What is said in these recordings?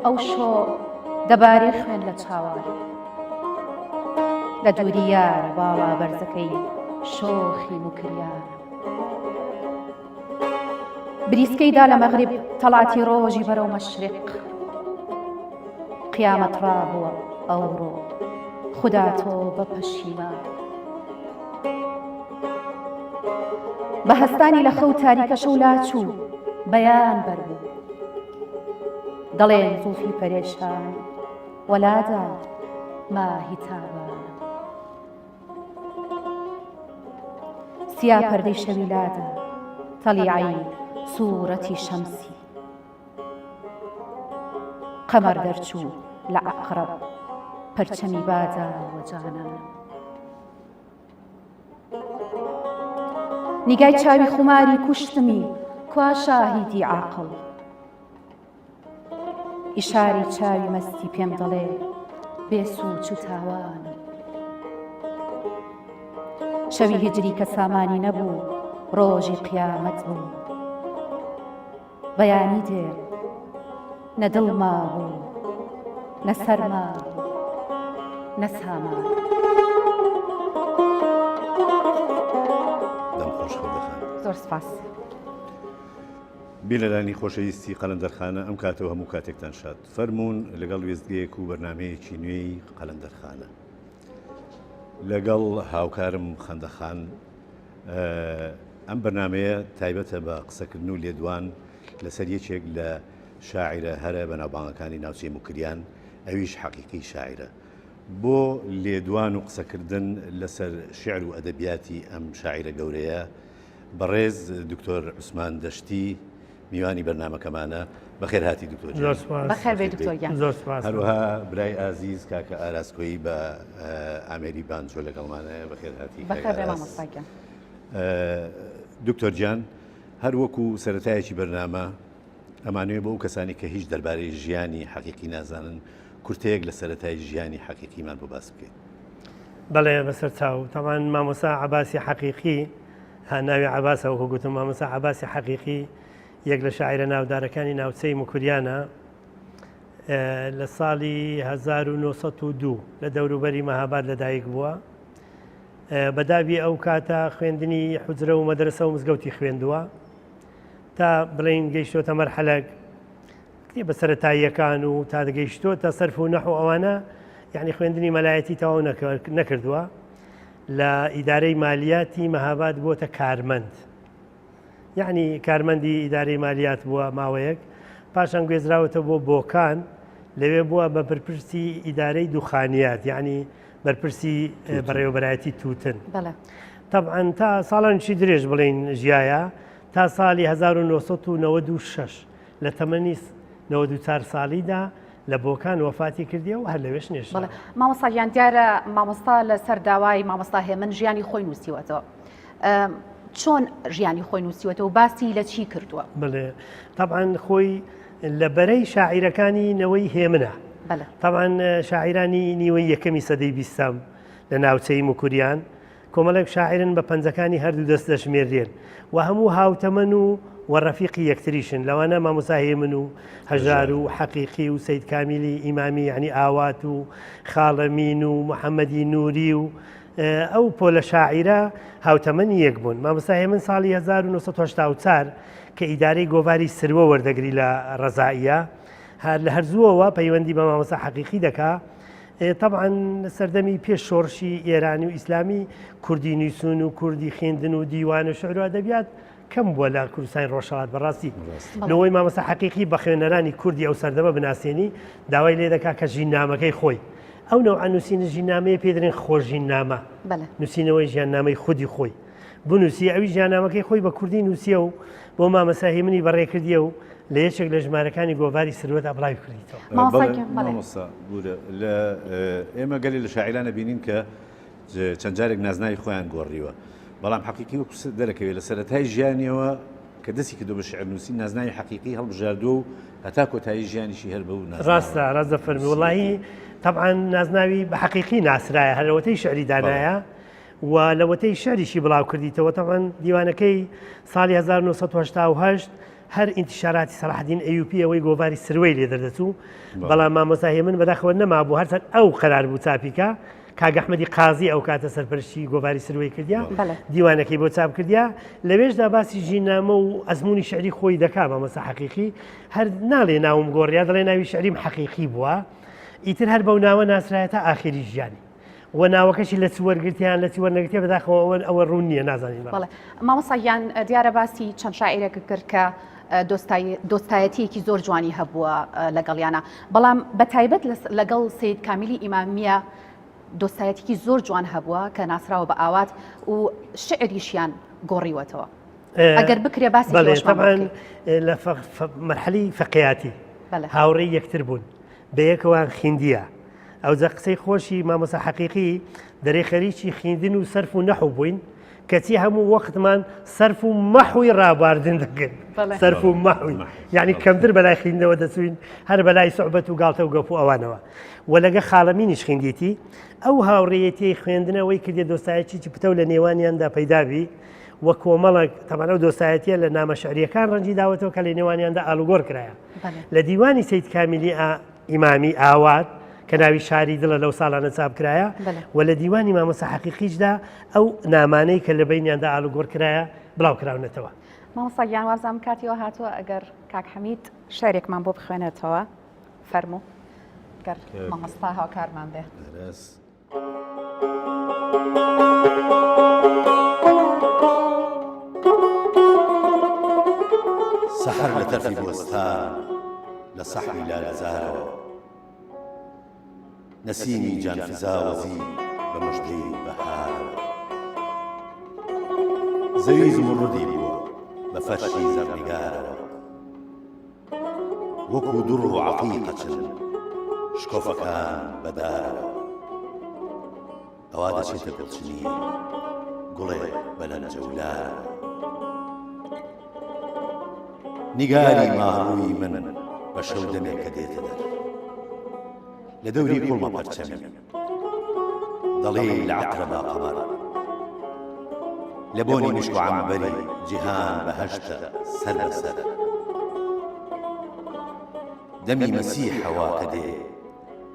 ئەو شۆ دەبارێ خوێن لە چاوان. لە دووری یارە باڵا بەرزەکەی شۆخی موکریان. بریسکەی دا لە مەغریب تەڵاتی ڕۆژی بەرەو مەشریق. قیامەت ڕابووە ئەوڕۆ خودا تۆ بە پەشیمان. بە هەستانی لە خەو تاریکە شەو لاچوو بەیان بەربوو. دەڵێن زوڵفی پەرێشان وەلادا ماهی تابانە. سیا پەردەی شەوی لادا تەلیعەی سوورەتی شەمسی. قەمەر دەرچوو لە عەقرەب پەرچەمی بادا وە جانانم. نیگای چاوی خوماری کوشتمی کوا شاهیدی عاقڵ. ئیشاری چاوی مەستی پێم دەڵێ بێ سوچ و تاوانم. شەوی هیجری کە سامانی نەبوو ڕۆژی قیامەت بوو. بەیانی دێ نە دڵ مابوو نە سەر مابوو نە سامان. دەم خۆش خەندەخان. زۆر سپاس. بینەرانی خۆشەویستی قەلەندەرخانە ئەم کاتە و هەموو کاتێکتان شاد. فەرموون لەگەڵ وێستگەیەک و بەرنامەیەکی نوێی قەلەندەرخانە. لەگەڵ هاوکارم خەندەخان ئەم بەرنامەیە تایبەتە بە قسەکردن و لێدوان لەسەر یەکێک لە شاعیرە هەرە بەناوبانگەکانی ناوچەی موکریان، ئەویش حەقیقی شاعیرە. بۆ لێدوان و قسەکردن لەسەر شیعر و ئەدەبیاتی ئەم شاعیرە گەورەیە، بەڕێز دکتۆر عوسمان دەشتی میوانی بەرنامەکەمانە. بەخێر هاتی دکتۆر گیان. زۆر سوپاس. بەخێر بێی دکتۆر گیان. زۆر سوپاس. هەروەها برای ئازیز کاکە ئاراس کۆیی بە ئامێری بانجۆ لەگەڵمانە. بەخێر هاتی کاک بەخێر بێ ئاراس. مامۆستا گیان. دکتۆر گیان هەر وەکو سەرەتایەکی بەرنامە ئەمانەوێ بۆ ئەو کەسانی کە هیچ دەربارەی ژیانی حەقیقی نازانن کورتەیەک لە سەرەتای ژیانی حەقیقیمان بۆ باس بکەیت. بەڵێ بەسەر چاو. تەبعەن مامۆستا عەباسی حەقیقی، ها ناوی عەباسە وەکو گوتم، مامۆستا عەباسی حەقیقی یەک لە شاعیرە ناودارەکانی ناوچەی موکریانە، لە ساڵی 1902 لە دەوروبەری مەهاباد لەدایک بووە. بەدابی ئەو کاتە خوێندنی حوجرە و مەدرسە و مزگەوتی خوێندووە تا بڵین گەیشتۆتە مەرحەلەک کتێبە سەرەتاییەکان و تا گەیشتۆتە سەرف و نەحو ئەوانە یعنی خوێندنی مەلایەتی تەواو نەکردووە لە ئیدارەی مالیاتی مەهاباد بۆتە کارمەند یەعنی کارمەندی ئیدارەی مالیات بووە ماوەیەک، پاشان گوێزراوەتەوە بۆ بۆکان، لەوێ بووە بە بەرپرسی ئیدارەی دوخانیات، یەعنی بەرپرسی بەڕێوەبەرایەتی تووتن. تەبعەن تا ساڵانێکی درێژ بڵێین ژیایە، تا ساڵی 1996 لە تەمەنی 94 ساڵیدا لە بۆکان وەفاتی کردیە و هەر لەوێش نێژراوە. مامۆستا گیان دیارە مامۆستا لەسەر داوای مامۆستا هێمن ژیانی خۆی نووسیوەتەوە. چۆن ژیانی خۆی نووسیوەتەوە و باسی لە چی کردووە؟ بڵێ تەبعەن خۆی لە بەرەی شاعیرەکانی نەوەی هێمنە. تەبعەن شاعیرانی نیوەی یەکەمی سەدەی بیستەم لە ناوچەی موکریان کۆمەڵێک شاعیرن بە پەنجەکانی هەردوو دەست دەژمێررێن و هەموو هاوتەمەن و و ڕەفیقی یەکتریشن لەوانە مامۆستا هێمن و هەژار و حەقیقی و سید کامیلی ئیمامی یعنی ئاوات و خاڵەمین و محەممەدی نووری و ئەو پۆلە شاعیرە هاوتەمەنی یەک بوون. مامۆستا هێمن ساڵی 1984 کە ئیدارەی گۆڤاری سروە وەردەگری لە ڕەزائیە، هەر لە هەر زووەوە پەیوەندی بە مامۆستا حەقیقی دەکا. تەبعەن سەردەمی پێش شۆڕشی ئێرانی و ئیسلامی کوردی نووسون و کوردی خوێندن و دیوان و شعر و ئەدەبیات کەم بووە لە کوردستانی ڕۆژهەڵات بەڕاستی لەوەی مامۆستا حەقیقی بە خوێنەرانی کوردی ئەو سەردەمە بناسێنی داوای لێ دەکا کە ژیننامەکەی خۆی ئەو نەوعە نووسینە ژیننامەیە پێ دەرێن خۆژیننامە نووسینەوەی ژیاننامەی خودی خۆی بنووسی ئەوی ژیاننامەکەی خۆی بە کوردی نووسیە و بۆ مامەسا هێمنی بەڕێ کردیە و لە یەکێک لە ژمارەکانی گۆڤاری سروەدا بڵاوی کردیتەوە. مامۆستا بورە لە ئێمە گەلێ لە شاعیرانە بینین کە چەند جارێک نازناوی خۆیان گۆڕیوە، بەڵام حەقیقی وەکو دەرەکەوێت لە سەرەتای ژیانیەوە کە دەستی کردووە بە شیعر نووسین نازناوی حەقیقی هەڵبژاردووە و هەتا کۆتایی ژیانیشی هەر بەو نازناوە ڕاستە ڕاست دەفەرمی وەڵاهی تەبعەن نازناوی بە حەقیقی ناسرایە هەر لەوەتەی شعری دانایە و لەوەتەی شعریشی بڵاو کردیتەوە تەبعەن دیوانەکەی ساڵی 1970 . هەر ئینتیشاراتی سەلاحەدین ئەیوپی ئەوەی گۆڤاری سروەی لێ دەردەچوو، بەڵام مامۆستا هێمن بەداخەوە نەمابوو، هەرچەند ئەو قەرار بوو چاپی کا، کاک ئەحمەدی قازی ئەو کاتە سەرپەرشتی گۆڤاری سروەی کردیا، دیوانەکەی بۆ چاپ کردیا، لەوێشدا باسی ژیننامە و ئەزموونی شعری خۆی دەکا مامۆستا حەقیقی، هەر ناڵێ ناوم گۆڕیا، دەڵێ ناوی شعریم حەقیقی بووە، ئیتر هەر بەو ناوە ناسرایە تا ئاخیری ژیانی. و ناوەکەشی لە چ وەرگرتیان لە چی وەرنەگرتیە بەداخەوە ئەوە ئەوە ڕوون نییە نازانین بەڵێ. مامۆستا گیان دیارە باسی چەند شاعیرێکت کرد کە دۆستایەتیەکی زۆر جوانی هەبووە لەگەڵیانە بەڵام بە تایبەت لەگەڵ سید کامیلی ئیمامیە دۆستایەتیکی زۆر جوان هەبووە کە ناسراوە بە ئاوات و شعریشیان گۆڕیوەتەوە ئەگەر بکرێ باسی لە مەرحەلی فەقیاتی هاوڕێی یەکتر بوون بەیەکەوان خیندیە ئەوجا قسەی خۆشی مامۆستا حەقیقی دەرێ خەریکی خیندن و سەرف و نەحو بووین کەچی هەموو وەختمان سەرف و مەحوی ڕابواردن دەکرد سەرف و مەحوی یعنی کەمتر بەلای خیندنەوە دەچوین هەر بەلای سوعبەت و گاڵتە و گەپ و ئەوانەوە و لەگە خاڵەمینیش خیندیتی ئەو هاوڕێیەتیەی خوێندنەوەی کردێ دۆستایەکی پتەو لە نێوانیاندا پەیدابی و کۆمەڵک تەبعەن ئەو دۆستایەتیە لە نامە شعریەکان ڕەنجی داوەتەوە کە لە نێوانیاندا ئالوگۆڕ کرایە لە دیوانی سید کامیلی ئیمامی ئاوات کە ناوی شاری دڵە لەو ساڵانە چاپ کرایە و لە دیوانی مامۆستا حەقیقیشدا ئەو نامانەی کە لە بینیاندا ئالوگۆڕ کرایە بڵاو کراونەتەوە. مامۆستا گیان وابزانم کاتی ئەوە هاتووە ئەگەر کاک حەمید شعرێکمان بۆ بخوێنێتەوە فەرموو گەر مامۆستا هاوکارمان بێ. سەحەر لە تەرفی بۆستان لە سەحوی لالەزارەوە نەسیمی جانفزا وەزی بە مژدەی بەهارەوە زەوی زمڕدی بووە بە فەرشی زەڕنیگارەوە وەکوو دوڕ و عەقیق ئەچن شکۆفەکان بە دارەوە. ئەوا دەچێتە گوڵچنی گوڵێ بە لەنجەولارەوە. نیگاری ماهڕووی من بە شەو دەمێکە دێتە دەر. لە دەوری کوڵمە پەرچەمی دەڵێی لە عەقرەبا قەمەر. لە بۆنی مشک و عەمبەری جیهان بەهەشتە سەر بە سەر. دەمی مەسیحە وا کە دێ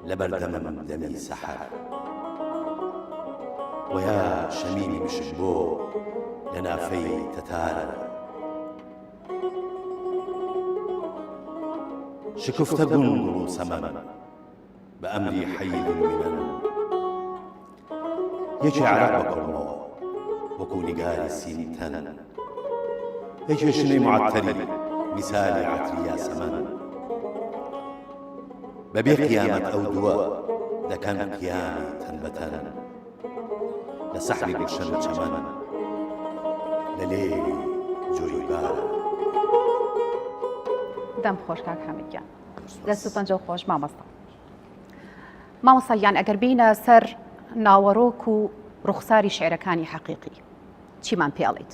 لە بەردەمم دەمی سەحەر. وەیا شەمیمی مشک بۆ لە نافەی تەتارەوە. شکفتە گوڵ گوڵ و سەمەن بە ئەمری حەی المنەن. یەکێ عەرەق بە کوڵمەوە وەکوو نیگاری سیمتەن. یەکێ شنەی معەتەری میسالی عەتری یاسەمەن. بە بێ قیامەت ئەو دووە دەکەن قیامی تەن بە تەن. لە سەحری گوڵشەن و چەمەن لە لێوی جۆیبارە. دەم خۆش کاک حامد گیان. دەست و پەنجە خۆش مامۆستا. مامۆستا گیان ئەگەر بینە سەر ناوەڕۆک و ڕوخساری شعرەکانی حەقیقی چیمان پێ ئەڵێیت؟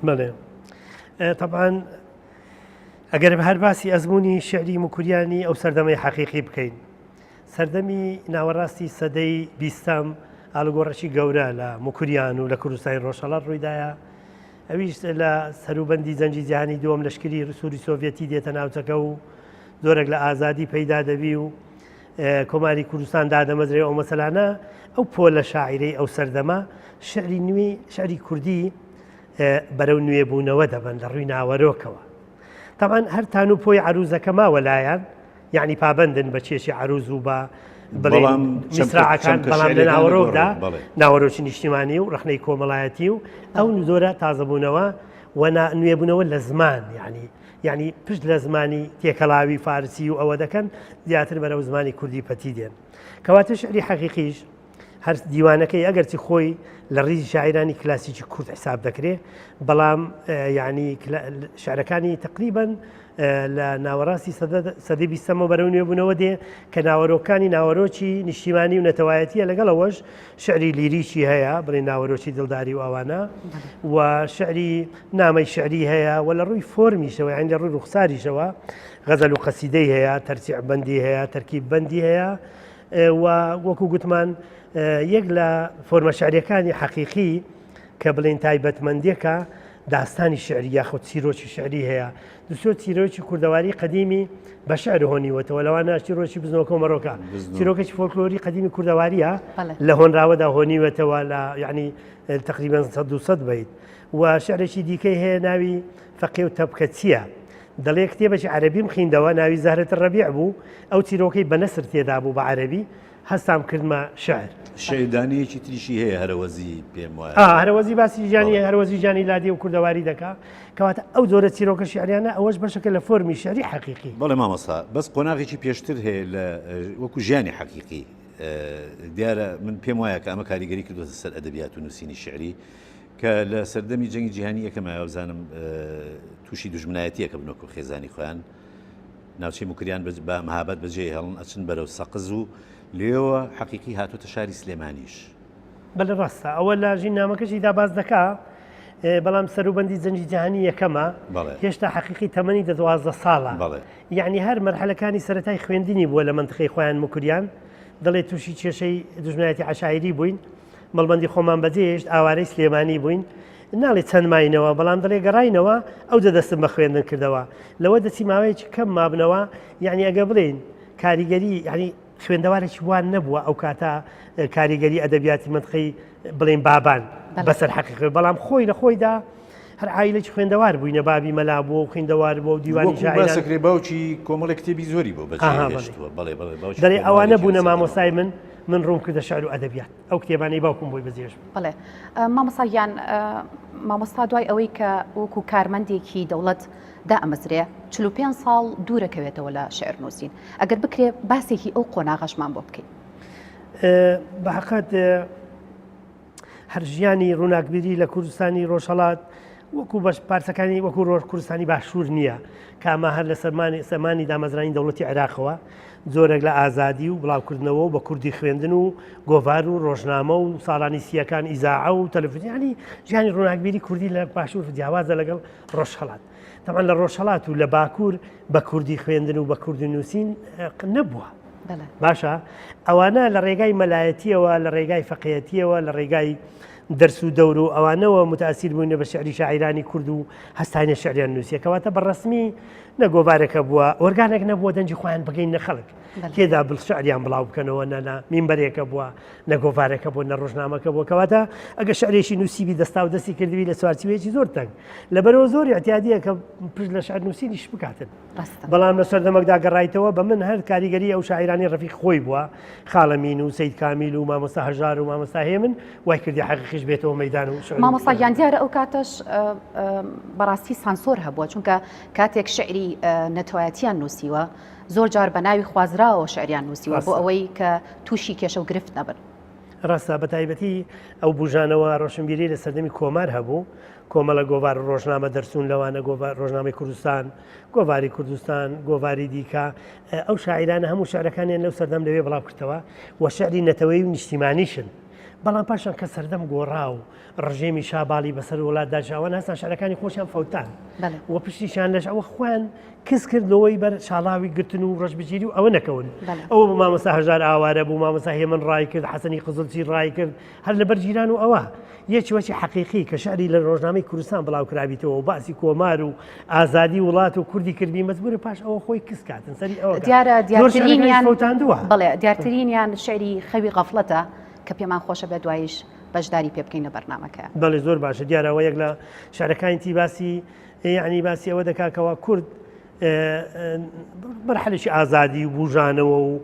بەڵێ تەبعەن ئەگەر هەر باسی ئەزمموی شعری موکریانی ئەو سەردەمەی حەقیقی بکەین سەردەمی ناوەڕاستی سەدەی بیستەم ئالوگۆڕێکی گەورە لە موکریان و لە کوردستانی ڕۆژهەڵات ڕوویدایە ئەویش لە سەروبەندی جەنگی جیهانی دووەم لەشکری سووری سۆڤەتی دێتە ناوچەکە و زۆرێک لە ئازادی پەیدا دەبی و کۆماری کوردستان دادەمەزرێ ئەو مەسەلانە ئەو پۆلە شاعیرەی ئەو سەردەمە شعری نوێی شعری کوردی بەرەو نوێبوونەوە دەبن لە ڕووی ناوەرۆکەوە تاوان هەر تان و پۆی عروزەکە ماوە لایەن یعنی پابندن بە کێشی عروز و بە بەڵام میسراعەکان بەڵام لە ناوەرۆکدا ناوەرۆکی نیشتیمانی و ڕخنەی کۆمەڵایەتی و ئەو زۆرە تازەبوونەوە و نوێبوونەوە لە زمان یعنی یعنی پشت لە زمانی تێکەڵاوی فارسی و ئەوە دەکەن زیاتر بەرەو زمانی کوردی پەتی دێن کەواتە شعری حەقیقیش هەر دیوانەکەی ئەگەرچی خۆی لە ڕیزی شاعیرانی کلاسیکی کورد حساب دەکرێ بەڵام یعنی شعرەکانی تقریبا لە ناوەڕاستی سەدەی بیستەمەوە بەرەو نوێبوونەوە دێ کە ناوەرۆکانی ناوەرۆکی نیشتیمانی و نەتەوایەتیە لەگەڵەوەش شعری لیریکی هەیە بڵێ ناوەرۆکی دڵداری و ئەوانە و شعری نامەی شعری هەیە و لە ڕووی فۆرمیشەوە یان لە ڕووی ڕوخساریشەوە غەزەل و قەسیدەی هەیە تەرسیع بەندی هەیە تەرکیب بەندی هەیە و وەکو گوتمان یەک لە فۆرمە شعریەکانی حەقیقی کە بڵێن تایبەتمەندیەکە. داستانی شعری یاخود چیرۆکی شعری هەیە دوسۆ چیرۆکی کوردەواری قەدیمی بە شعر هۆنیوەتەوە لەوانە چیرۆکی بزنۆکە و مەڕۆکە چیرۆکێکی فۆلکلۆری قەدیمی کوردەواریە لە هۆنراوەدا هۆنیوەتەوە لە یعنی تقریبا 200 بیت و شعرێکی دیکەی هەیە ناوی فەقێ و تەپکە چییە؟ دەڵێ کتێبێکی عەربیم خیندەوە ناوی زەهرەت ڕەبیع بوو ئەو چیرۆکەی بە نەسر تێدا بوو بە عەربی هەستام کردمە شعر. شعردانەیەکی تریشی هەیە هەرەوەزی پێم وایە. ئا هەرەوەزی باسی ژیانی هەرەوەزی ژیانی لادێ و کوردەواری دەکا کەواتە ئەو جۆرە چیرۆکە شعریانە ئەوەش بەشەکە لە فۆرمی شعری حەقیقی. بەڵێ مامۆستا بەس قۆناغێکی پێشتر هەیە لە وەکو ژیانی حەقیقی دیارە من پێم وایە کە ئەمە کاریگەری کردوەتە سەر ئەدەبیات و نووسینی شعری کە لە سەردەمی جەنگی جیهانی یەکەمە وابزانم تووشی دوژمنایەتیەکە بن وەکو خێزانی خۆیان ناوچەی موکریان بە مەهاباد بەجێ هێڵن ئەچن بەرەو سەقز و لێوە حەقیقی هاتوتە شاری سلێمانیش. بەلێ ڕاستە ئەوە لە ژیننامەکەشیدا باس دەکا بەڵام سەروبەندی جەنگی جیهانی یەکەمە هێشتا حەقیقی تەمەنی دە 12 ساڵە یعنی هەر مەرحەلەکانی سەرەتای خوێندنی بووە لە مەنتقەی خۆیان موکریان دەڵێ تووشی کێشەی دوژمنایەتی عەشایری بووین مەڵبەندی خۆمان بەجێهێشت ئاوارەی سلێمانی بووین ناڵێ چەند ماینەوە بەڵام دەڵێ گەڕاینەوە ئەو دە دەستم بە خوێندن کردەوە لەوە دەچی ماوەیەکی کەم مابنەوە یعنی ئەگە بڵێین کاریگەری یعنی خوێندەوارێکی وان نەبووە ئەو کاتە کاریگەری ئەدەبیاتی مەنتقەی بڵێن بابان بەسەر حەقیقی بەڵام خۆی لە خۆیدا هەر عایلێکی خوێندەوار بووینە بابی مەلا بووە و خوێندەوار بووە و دیوانی شاعیران سەکرێ باوکی کۆمەڵێک کتێبی زۆری بۆ بەجێهێشتووە بەڵێ بەڵێ باوکی دەڵێ ئەوانە بوونە مامۆستای من من ڕووم کردە شعر و ئەدەبیات ئەو کتێبانەی باوکم بۆی بەجێهێشت. بەڵێ مامۆستا گیان مامۆستا دوای ئەوەی کە وەکو کارمەندێکی دەوڵەت دائەمەزرێ 45 ساڵ دوورەکەوێتەوە لە شعر نووسین ئەگەر بکرێ باسێکی ئەو قۆناغەشمان بۆ بکەین. بە حەقەت هەر ژیانی ڕووناکبیری لە کوردستانی ڕۆژهەڵات وەکو بەش پارچەکانی وەکو ڕۆژ کوردستانی باشوور نییە کامە هەر لە سەرمانی سەمانی دامەزرانی دەوڵەتی عێراقەوە جۆرێک لە ئازادی و بڵاوکردنەوە و بە کوردی خوێندن و گۆڤار و ڕۆژنامە و ساڵانی سیەکان ئیزاعە و تەلەفزیۆنی ژیانی ڕووناکبیری کوردی لە باشوور جیاوازە لەگەڵ ڕۆژهەڵات تەبعەن لە ڕۆژهەڵات و لە باکوور بە کوردی خوێندن و بە کوردی نووسین نەبووە. باشە ئەوانە لە ڕێگای مەلایەتیەوە لە ڕێگای فەقێیەتیەوە لە ڕێگای دەرس و دەور و ئەوانەوە متاسیر بووینە بە شعری شاعیرانی کورد و هەستانە شعریان نووسیە کەواتە بە ڕسمی نە گۆڤارێکە بووە ئۆرگانێک نەبووە دەنگی خۆیان بگەین نە خەڵک تێدا بڵ شعریان بڵاو بکەنەوە نە لە مینبەرێکە بووە نە گۆڤارێکە بوو نە ڕۆژنامەکە بووە کەواتە ئەگە شعرێکی نووسیبی دەستا و دەستی کردبی لە چوارچیوەیەکی زۆر تەنگ لەبەرەوە زۆر اعتیادیە کە پشت لە شعر نووسینیش بکاتن بەڵام لە سەردەمەکدا گەڕایتەوە بە من هەر کاریگەری ئەو شاعیرانی ڕەفیق خۆی بووە خاڵەمین و سید کامیل و مامۆستا هەژار و مامۆستا هێمن وای کردی حەقیقیش بێتەوە مەدان و شعر مامۆستا گیان دیارە ئەو کاتەش بەڕاستی سانسۆر هەبووە چونکە کاتێک شعری نەتەوایەتیان نووسیوە زۆر جار بە ناوی خوازراوە شعریان نووسیوە بۆ ئەوەی کە تووشی کێشە و گرفت نەبن. ڕاستە بە تایبەتی ئەو بوژانەوە ڕۆشنبیری لە سەردەمی کۆمار هەبوو کۆمەڵە گۆڤار و ڕۆژنامە دەرچوون لەوانە گۆڤار ڕۆژنامەی کوردستان گۆڤاری کوردستان گۆڤاری دیکە ئەو شاعیرانە هەموو شعرەکانیان لەو سەردەم لەوێ بڵاو کردەوە و شعری نەتەوەی و نیشتیمانیشن بەڵام پاشان کە سەردەم گۆڕا و ڕژێمی شا باڵی بەسەر وڵاتدا ژاوان هەستان شعرەکانی خۆشیان فەوتان و پشتیشان لەش ئەوە خۆیان کز کرد لەوەی بەر شاڵاوی گرتن و ڕەشبگیری و ئەوە نەکەون ئەوە بوو مامۆستا هەژار ئاوارە بوو مامۆستا هێمن ڕای کرد حەسەنی قزڵچی ڕای کرد هەر لەبەر گیران و ئەوە یەکی وەکی حەقیقی کە شعری لە ڕۆژنامەی کوردستان بڵاو کرابیتەوە و باسی کۆمار و ئازادی وڵات و کوردی کردبی مەجبورە پاش ئەوە خۆی کز کاتن سەری ئەوە دیارە دیارترینیان فەوتاندووە بەڵێ دیارترینیان شعری خەوی غەفڵەتە کە پێمان خۆشە بێ دواییش بەشداری پێ بکەین لە بەرنامەکە. بەڵێ زۆر باشە دیارە ئەوە یەک لە شعرەکانی تی باسی یعنی باسی ئەوە دەکا کەوا کورد مەرحەلێکی ئازادی و بوژانەوە و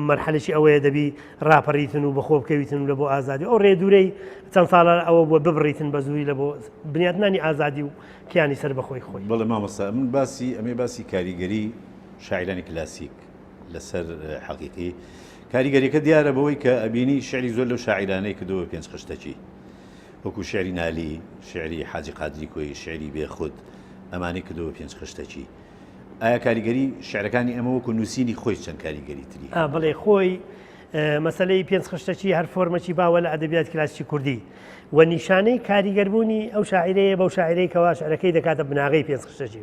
مەرحەلێکی ئەوەیە دەبی ڕاپەڕیتن و بەخۆ بکەویتن و لە بۆ ئازادی ئەو ڕێدورەی چەند ساڵە ئەوە بۆ ببڕیتن بە زووی لە بۆ بنیاتنانی ئازادی و کیانی سەر بەخۆی خۆی. بەڵێ مامۆستا من باسی ئەمێ باسی کاریگەری شاعیرانی کلاسیک لەسەر حەقیقی کاریگەریەکە دیارە بەوەی کە ئەبینی شعری زۆر لەو شاعیرانەی کردووە بە پێنج خشتەکی وەکو شعری نالی، شعری حاجی قادری کۆیی، شعری بێخود، ئەمانەی کردووە بە پێنج خشتەکی. ئایا کاریگەری شعرەکانی ئەمە وەکو نووسینی خۆی چەند کاریگەری تری هەیە؟ بەڵێ خۆی مەسەلەی پێنج خشتەکی هەر فۆرمەکی باوە لە ئەدەبیاتی کلاسیکی کوردی و نیشانەی کاریگەربوونی ئەو شاعیرەیە بەو شاعیرەی کەوا شعرەکەی دەکاتە بناغەی پێنج خشتەکی.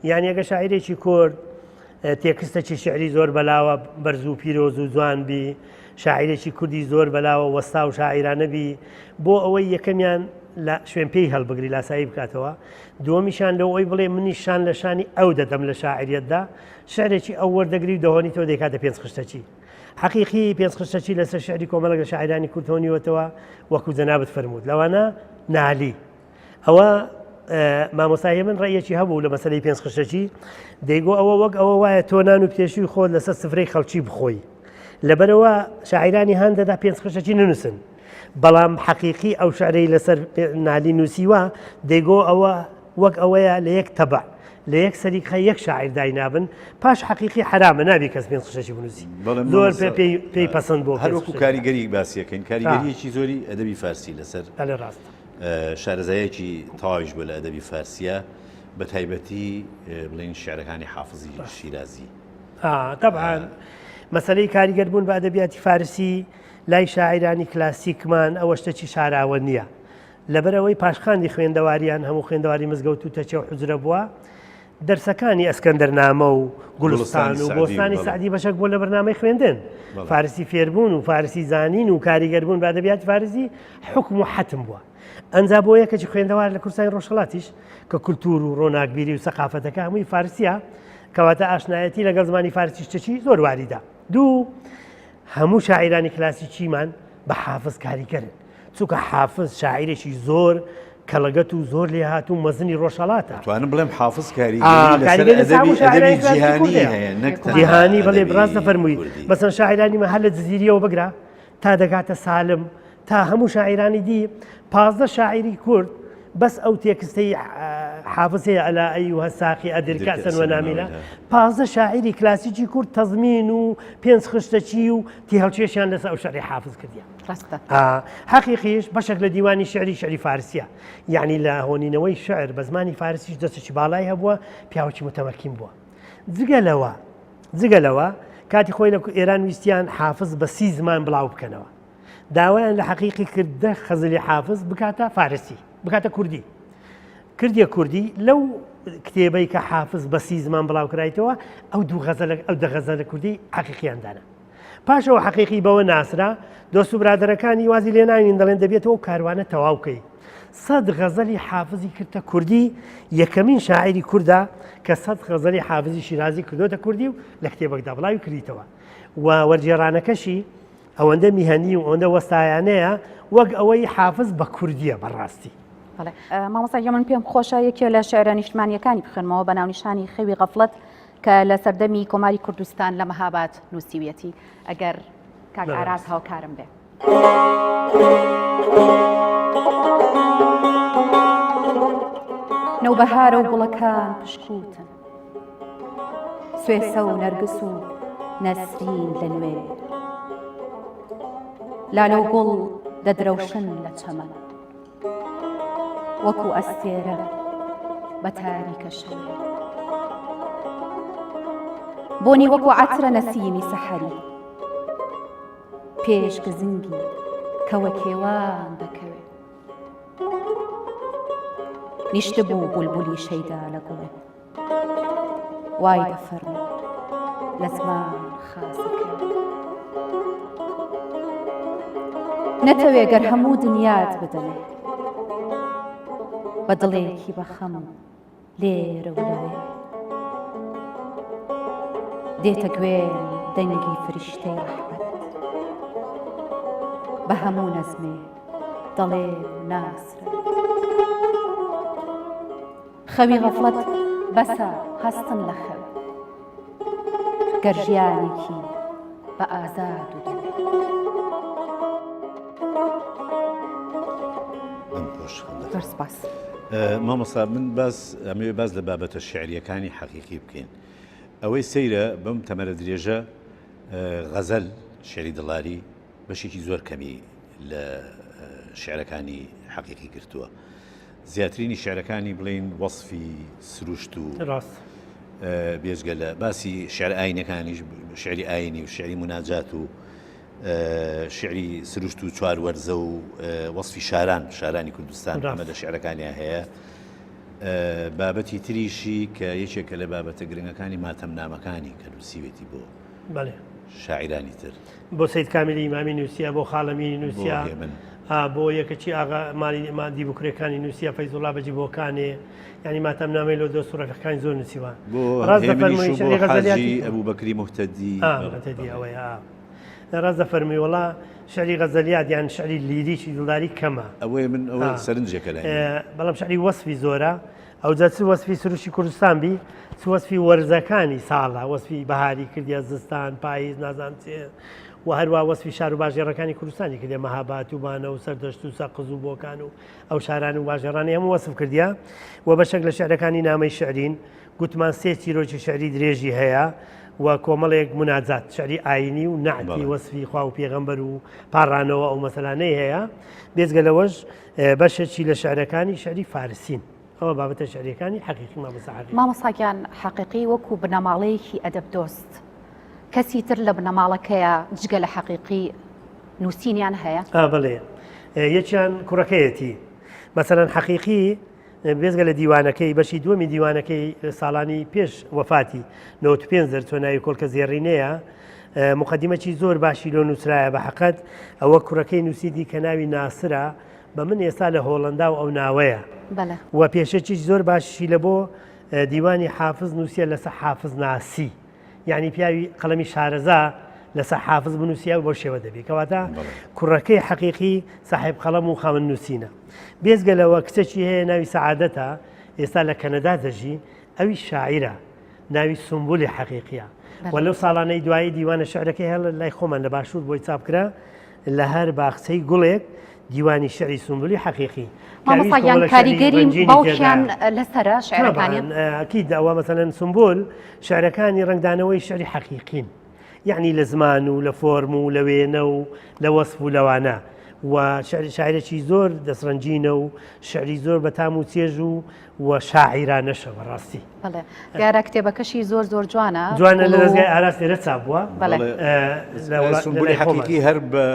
یانی ئەگە شاعیرێکی کورد تێکستەکی شعری زۆر بەلاوە بەرز و پیرۆز و جوان بی. شاعیرێکی کوردی زۆر بەلاوە وەستا و شاعیرانە بی بۆ ئەوەی یەکەمیان لە شوێن پێی هەڵبگری لاسایی بکاتەوە دووەمیشان لەو ئەوی بڵێ منی شان لە شانی ئەو دەدەم لە شاعریەتدا شعرێکی ئەو وەردەگری و دەهۆنیتەوە دەیکاتە پێنج خشتەچی حەقیقی پێنج خشتەچی لەسەر شعری کۆمەڵێک لە شاعیرانی کورد هۆنیوەتەوە وەکو جەنابت فەرمووت لەوانە نالی ئەوە مامۆستا هێمن ڕێیەکی هەبوو لە مەسەلەی پێنج خشتەچی دەیگۆ ئەوە وەک ئەوە وایە تۆ نان و پێشوی خۆت لەسەر سفرەی خەڵکی بخۆی لەبەرەوە شاعیرانی هان دەدا پێنج خشتەچی ننووسن بەڵام حەقیقی ئەو شعرەی لەسەر نالی نووسیوە دەیگۆ ئەوە وەک ئەوەیە لە یەک تەبع لە یەک سەریقە یەک شاعیر داینابن پاش حەقیقی حرامە نابی کەس پێنج خشتەچی بنووسی زۆر پێی پەسەند بۆ هەروەکو کاریگەری باسیەکەین کاریگەریەکی زۆری ئەدەبی فارسی لەسەر ڕاست شارەزایەکی تەواویش بووە لە ئەدەبی فارسیە بە تایبەتی بڵین شعرەکانی حافزی شیرازی. تەبعەن مەسەلەی کاریگەر بوون بە ئەدەبیاتی فارسی لای شاعیرانی کلاسیکمان ئەوە شتێکی شاراوە نییە. لەبەرئەوەی پاشخانی خوێندەواریان هەموو خوێندەواری مزگەوت و تەکیە و حوجرە بووە، دەرسەکانی ئەسکەندەرنامە و گوڵستان و بۆستانی سەعدی بەشێک بووە لە بەرنامەی خوێندن. فارسی فێربوون و فارسی زانین و کاریگەربوون بە ئەدەبیاتی فارسی حوکم و حەتم بووە. ئەنجا بۆ یەکێکی خوێندەوار لە کوردستانی ڕۆژهەڵاتیش کە کولتوور و ڕۆناکبیری و سەقافەتەکە هەمووی فارسیە، کەواتە ئاشنایەتی لەگەڵ زمانی فارسی شتێکی زۆر واریدە. دوو، هەموو شاعیرانی کلاسیکیمان بە حافز کاریگەرن. چونکە حافز شاعیرێکی زۆر کەڵەگەت و زۆر لێهاتوو و مەزنی ڕۆژهەڵاتە. توانم بڵێم حافز کاریگەری لەسەر ئەدەبی ئەدەبی جیهانی هەیە نەک تەنها جیهانی بەڵێ ڕاست دەفەرمووی مەسەن شاعیرانی مە هەر لە جزیریەوە بگرە تا دەگاتە سالم تا هەموو شاعیرانی دی 15 شاعیری کورد بەس ئەو تێکستەی حافز هەیە ئەلا ئەیها ساقی ئەدر کەسەن وەنامیلە 15 شاعیری کلاسیکی کورد تەزمین و پێنج خشتەچی و تێهەڵکێشیان لەسەر ئەو شعری حافز کردیە. ڕاستە. حەقیقیش بەشێک لە دیوانی شعری شعری فارسیە یعنی لە هۆنینەوەی شعر بە زمانی فارسیش دەستێکی باڵای هەبووە پیاوەکی متەمەکین بووە جگە لەوە جگە لەوە کاتی خۆی لە ئێران ویستیان حافز بە سی زمان بڵاو بکەنەوە داوایان لە حەقیقی کرد دە خەزلی حافز بکاتە فارسی بکاتە کوردی کردیە کوردی لەو کتێبەی کە حافز بە سی زمان بڵاو کرایتەوە ئەو دوو غەزەل ئەو دە غەزەلە کوردی حەقیقیان دانا پاش ئەوە حەقیقی بەوە ناسرا، دۆست و برادەرەکانی وازی لێ ناینین دەڵێن دەبێتەوە ئەو کاروانە تەواو کەی. سەد غەزەلی حافزی کردە کوردی، یەکەمین شاعیری کوردە کە سەد غەزەلی حافزی شیرازی کردۆتە کوردی و لە کتێبەکدا بڵاوی کردیتەوە و وەرگێڕانەکەشی ئەوەندە میهەنی و ئەوەندە وەستایانەیە وەک ئەوەی حافز بە کوردیە بەڕاستی. بەڵێ مامۆستا گیان من پێم خۆشە یەکێ لە شعرە نیشتمانییەکانی بخوێنمەوە بە ناونیشانی خەوی غەفڵەت کە لە سەردەمی کۆماری کوردستان لە مەهاباد نووسیویەتی ئەگەر کاک ئاراز هاوکارم بێ. نەوبەهارە و گوڵەکان پشکوتن سوێسە و نەرگس و نەسرین لە نوێ لالە و گوڵ دەدرەوشن لە چەمەن وەکو ئەستێرە بە تاریکە شەوێ بۆنی وەکو عەترە نەسیمی سەحەری پێش گزنگی کەوە کێوان دەکەوێ نیشتبوو بولبولی شەیدا لە گوڵێ وای دەفەرموو لە زمان خاسەکە نەتەوێ گەر هەموو دنیات بدەمێ بە دڵێکی بەخەم لێرە و لەوێ دێتە گوێم دەنگی فریشتەی ڕەحمەت بە هەموو نەزمێ دەڵێ ناسرە خەوی غەفڵەت بەسە هەستن لە خەو گەر ژیانێکی بە ئازاد و دەوێ. زۆر سپاس. مامۆستا من باس ئەمەوێ باس لە بابەتە شعریەکانی حەقیقی بکەین ئەوەی سەیرە بەم تەمەرە درێژە غەزەل شعری دڵاری بەشێکی زۆر کەمی لە شعرەکانی حەقیقی گرتووە زیاترینی شعرەکانی بڵین وەصفی سروشت و ڕاست بێجگە لە باسی شعر ئاینەکانیش شعری ئاینی و شعری مناجات و شعری سروشت و چوار وەرزە و وەصفی شاران شارانی کوردستان ئەمە لە شعرەکانیان هەیە بابەتی تریشی کە یەکێکە لە بابەتە گرنگەکانی ماتەمنامەکانی کە نووسیوێتی بۆ بەڵێ. شاعیرانی تر. بۆ سەید کامیلی ئیمامی نووسیە، بۆ خاڵەمینی نووسیە، بۆ یەکەکی ئاغا مالی مادی بکرێکانی نووسیە، فەیزوڵا بەجی بۆکانێ، یانی ماتەمنامەی لۆ دۆست و ڕەفیقەکانی زۆر نووسیوە. بۆ هێمنیش و بۆ حاجی ئەبوبەکری موهتەدی. موهتەدی ئەوەیە. ڕاست دەفەرمووی وەڵا شعری غەزەلیات یان شعری لیریکی دڵداری کەمە. ئەوەیە من ئەوە سەرنجێکە لای من. بەڵام شعری وەسفی زۆرە. ئەوجا چ وەسفی سروشتی کوردستان بی چ وەسفی وەرزەکانی ساڵە وەسفی بەهاری کردیە زستان پاییز نازانم چێ و هەروە وەسفی شار و باژێڕەکانی کوردستانی کردیە مەهابات و بانە و سەردەشت و سەقز و بۆکان و ئەو شاران و باژێڕانی هەموو وەسف کردیە و بەشێک لە شعرەکانی نامەی شعرین گوتمان سێ چیرۆکی شعری درێژی هەیە و کۆمەڵێک مناجات شعری ئاینی و نەعتی وەسفی خوا و پێغەمبەر و پاڕانەوە ئەو مەسەلانەی هەیە بێجگە لەوەش بەشێکی لە شعرەکانی شعری فارسین ئەوە بابەتە شعریەکانی حەقیقی مامۆستا حەقیقی. مامۆستا گیان حەقیقی وەکو بنەماڵەیەکی ئەدەب دۆست کەسی تر لە بنەماڵەکەیا جگە لە حەقیقی نووسینیان هەیە؟ ئا بەڵێ یەکیان کوڕەکەیەتی مەسەلەن حەقیقی بێزگە لە دیوانەکەی بەشی دووەمی دیوانەکەی ساڵانی پێش وەفاتی 95 دەرچوە ناوی کۆڵکە زێڕینەیە مقدمەکی زۆر باشی لۆ نووسرایە بە حەقەت ئەوە کوڕەکەی نووسیدی کە ناوی ناسرە بە من ئێستا لە هۆڵەندا و ئەو ناوەیە و پێشەکیش زۆر باشیشی لە بۆ دیوانی حافز نووسیە لەسە حافز ناسی یعنی پیاوی قەڵەمی شارەزا لەسە حافز بنووسە بۆ شێوە دەبی کەواتە کوڕەکەی حەقیقی ساحێب قەڵەم و خاوەن نووسینە بێزگە لەوە کچێکی هەیە ناوی سەعادەتە ئێستا لە کەنەدا دەژی ئەوی شاعیرە ناوی سمبولی حەقیقیە و لەو ساڵانەی دوایی دیوانە شعرەکەی هەر لای خۆمان لە باشوور بۆی چاپ کرا لە هەر باخچەی گوڵێک دیوانی شعری سمبولی حەقیقی مامۆستا گیان کاریگەری باوکیان لەسەرە شعرەکانیان؟ ئەکید ئەوە مەسەلەن سمبول شعرەکانی ڕەنگدانەوەی شعری حەقیقین یعنی لە زمان و لە فۆرم و لە وێنە و لە وەسف و لەوانە و شاعرێکی زۆر دەستڕەنگینە و شعری زۆر بەتام و چێژ و و شاعیرانەشە بەڕاستی. بەڵێ دیارە کتێبەکەشی زۆر زۆر جوانە. جوانە لە دەزگای ئاراس لێرە چاپ بووە. بەڵێ. سنبولی حەقیقی هەر بە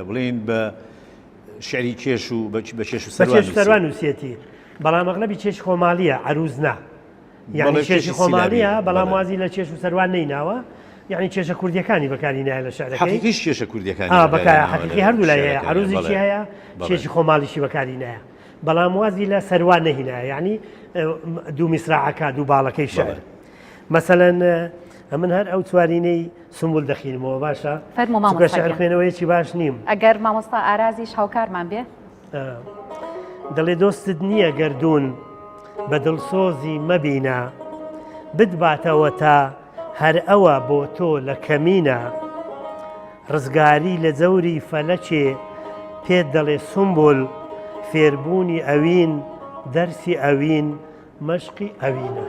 بڵێین بە شعری کێش و بە کێش و سەروان سەروان نووسیەتی بەڵام ئەغلەبی کێش خۆماڵیە عەروز نا. یعنی کێشی خۆماڵیە بەڵام وازی لە کێش و سەروان نەیناوە یعنی کێشە کوردیەکانی بەکاری نایە لە شعرەکەی. حەقیقیش کێشە کوردیەکانی بەکار حەقیقی هەردوو لای هەیە عەروزیشی هەیە کێشی خۆماڵیشی بەکاری نایە. بەڵام وازی لە سەروان نەهینایە یعنی دوو میسراعەکە دوو باڵەکەی شعر مەسەلەن ئەمن هەر ئەو چوارینەی سمبول دەخینمەوە باشە فەرموو مامۆستا شعر خوێنەوەیەکی باش نیم ئەگەر مامۆستا ئارازیش هاوکارمان بێ دەڵێ دۆستت نییە گەردوون بە دڵسۆزی مەبینە بتباتەوە تا هەر ئەوە بۆ تۆ لە کەمینە ڕزگاری لە جەوری فەلەکێ پێت دەڵێ سومبول فێربوونی ئەوین دەرسی ئەوین مەشقی ئەوینە.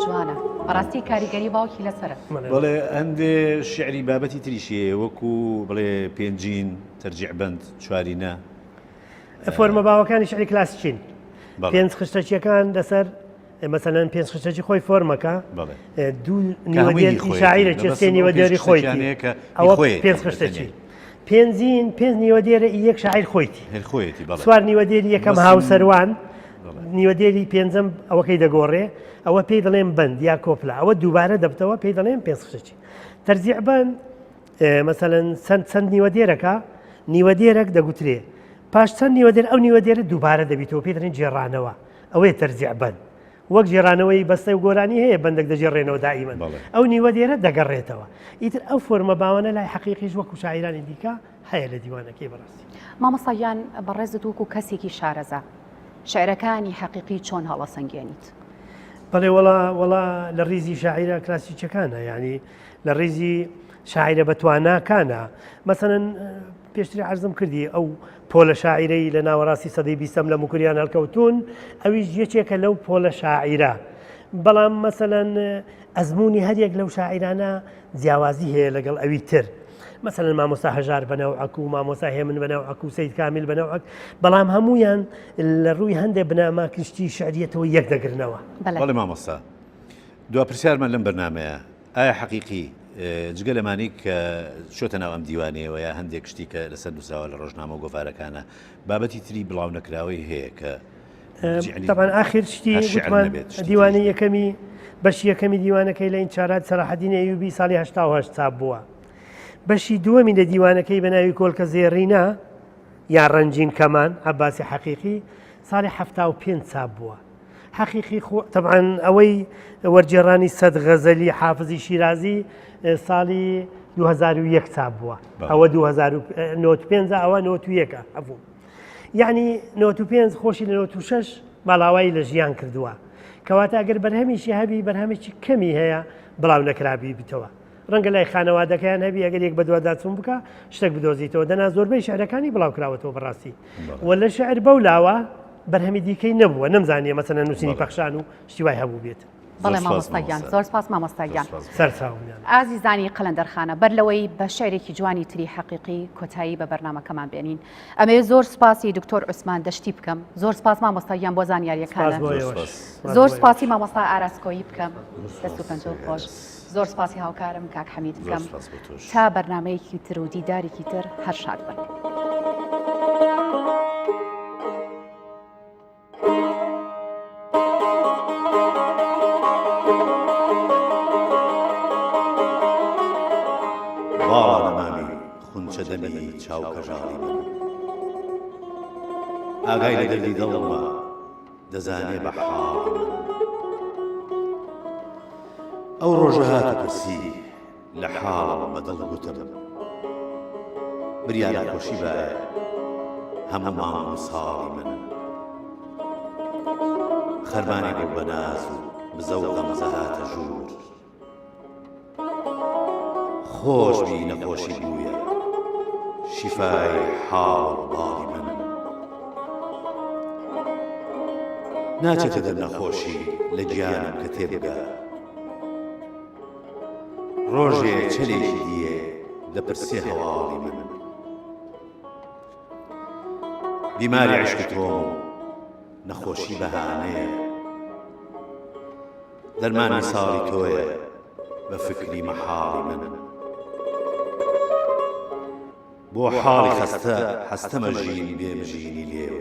جوانە بەڕاستی کاریگەری باوکی لەسەرە. بەڵێ هەندێ شیعری بابەتی تریشی هەیە وەکو بڵێ پێنجین، تەرجیع بەند، چوارینە. فۆرمە باوەکانی شیعری کلاسیکین. پێنج خشتەکیەکان لەسەر مەسەلەن پێنج خشتەکی خۆی فۆرمەکە دوو نیوەدێری شاعیرە چێ سێ نیوەدێری خۆیتی ئەوە پێنج خشتەکی پێنجین پێنج نیوەدێرە یەک شاعیر خۆیتی چوار نیوەدێری یەکەم هاوسەروان نیوەدێری پێنجەم ئەوەکەی دەگۆڕێ ئەوە پێی دەڵێن بەند یا کۆپلا ئەوە دووبارە دەبتەوە پێی دەڵێن پێنج خشتەکی تەرجیع بەند مەسەلەن چەند چەند نیوەدێرەکە نیوەدێرەک دەگوترێ پاش چەند نیوەدێر ئەو نیوەدێرە دووبارە دەبیتەوە پێی دەڵێن گێڕانەوە ئەوەیە تەرجیع بەند وەک گێڕانەوەی بەستە و گۆرانی هەیە بەندێک دەگێڕێنەوە دائیمەن ئەو نیوە دێرە دەگەڕێتەوە ئیتر ئەو فۆرمە باوانە لای حەقیقیش وەکو شاعیرانی دیکە هەیە لە دیوانەکەی بەڕاستی. مامۆستا گیان بەڕێزت وەکو کەسێکی شارەزا شعرەکانی حەقیقی چۆن هەڵەسەنگێنیت؟ بەڵێ وەڵا وەڵا لە ڕیزی شاعیرە کلاسیکەکانە یعنی لە ڕیزی شاعیرە بەتواناکانە مەسەلەن پێشتر عەرزم کردی ئەو پۆلە شاعیرەی لە ناوەڕاستی سەدەی بیستەم لە موکریان هەڵکەوتوون ئەویش یەکێکە لەو پۆلە شاعیرە بەڵام مەسەلەن ئەزمموی هەریەک لەو شاعیرانە جیاوازی هەیە لەگەڵ ئەوی تر مەسەلەن مامۆستا هەژار بەنەوعەک و مامۆستا هێمن بەنەوعەک و سید کامیل بەنەوعەک بەڵام هەمویان لە ڕووی هەندێک بنەما کشتی شعریەتەوە یەک دەگرنەوە بەڵێ مامۆستا دوا پرسیارمان لەم بەرنمەیە ئایا حەقیقی جگە لەمانەی کە چۆتە ناو ئەم دیوانەیەوە یا هەندێک شتی کە لەسەر نووسراوە لە ڕۆژنامە و گۆڤارەکانە بابەتی تری بڵاو نەکراوەی هەیە کە طبعا ئاخر شتی دیوانی یەکەمی بەشی یەکەمی دیوانەکەی لە ئینچارات سەلاحەدین ئەیوبی ساڵی 1970 چاپ بووە. بەشی دووەمی لە دیوانەکەی بە ناوی کۆلکە زێڕینە یا ڕەنگین کەمان عەباسی حەقیقی ساڵی 75 چاپ بووە. حەقیقی خۆ تەبعەن ئەوەی وەرگێڕانی سەد غەزەلی حافزی شیرازی ساڵی 2001 چاپ بووە ئەوە 2095 ئەوە 91 هەبوو یعنی 95 خۆشی لە 96 ماڵاوایی لە ژیان کردووە کەواتە ئەگەر بەرهەمیشی هەبی بەرهەمێکی کەمی هەیە بڵاو نەکرابی بتەوە ڕەنگە لای خانەوادەکەیان هەبی ئەگەر یەک بەدواداچوون بکە شتێک بدۆزیتەوە دەنا زۆربەی شعرەکانی بڵاو کراوەتەوە بەڕاستی و لە شعر بەو لاوە بەرهەمی دیکەی نەبووە نەمزانیە مەسەلەن نووسینی پەخشان و شتی وای هەبوو بێت. بەڵێ مامۆستا گیان زۆر سپاس مامۆستا گیان سەرچاومیان. ئازیزانی قەلەندەرخانە بەر لەوەی بە شعرێکی جوانی تری حەقیقی کۆتایی بە بەرنامەکەمان بێنین ئەمەوێ زۆر سپاسی دکتۆر عوسمان دەشتی بکەم زۆر سپاس مامۆستا گیان بۆ زانیاریەکانت زۆر سپاسی مامۆستا ئاراسکۆیی بکەم دەست و پەنجەو خۆش زۆر سپاسی هاوکارم کاک حەمید بکەم تا بەرنمەیەکی تر و دیدارێکی تر هەر شاد بن. باڵا نەمامی خونچە دەمی چاو کەژاڵی من ئاگای لە دەردی دڵمە دەزانێ بە حاڵی من ئەو ڕۆژە هات و پرسی لە حاڵم بە دڵ گوتم بریا نەخۆشی بایە هەموو مانگ و ساڵی من خەرمانی گوڵ بە ناز و بزە و غەمزە هاتە ژوور خۆش بی نەخۆشی بوویە شیفای حاڵ و باڵی من ناچێتە دەر نەخۆشی لە گیانم کە تێبگا ڕۆژێ چەلێکی دیێ دەپرسێ هەواڵی من بیماری عشق تۆم و نەخۆشی بەهانەیە دەرمانی ساڵی تۆیە بە فکری مەحاڵی من بۆ حاڵی خەستە حەستەمە ژین بێ مژینی لێو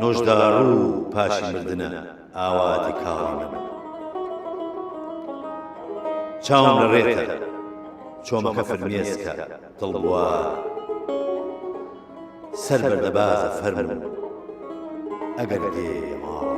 نۆژداڕوو پاشی مردنە ئاواتی کاڵی من چاوم لە ڕێتە چۆمەکە فرمێسکە دڵبوار سەر بەردەبازە فەرموو ئەگەر دێیە ماڵی.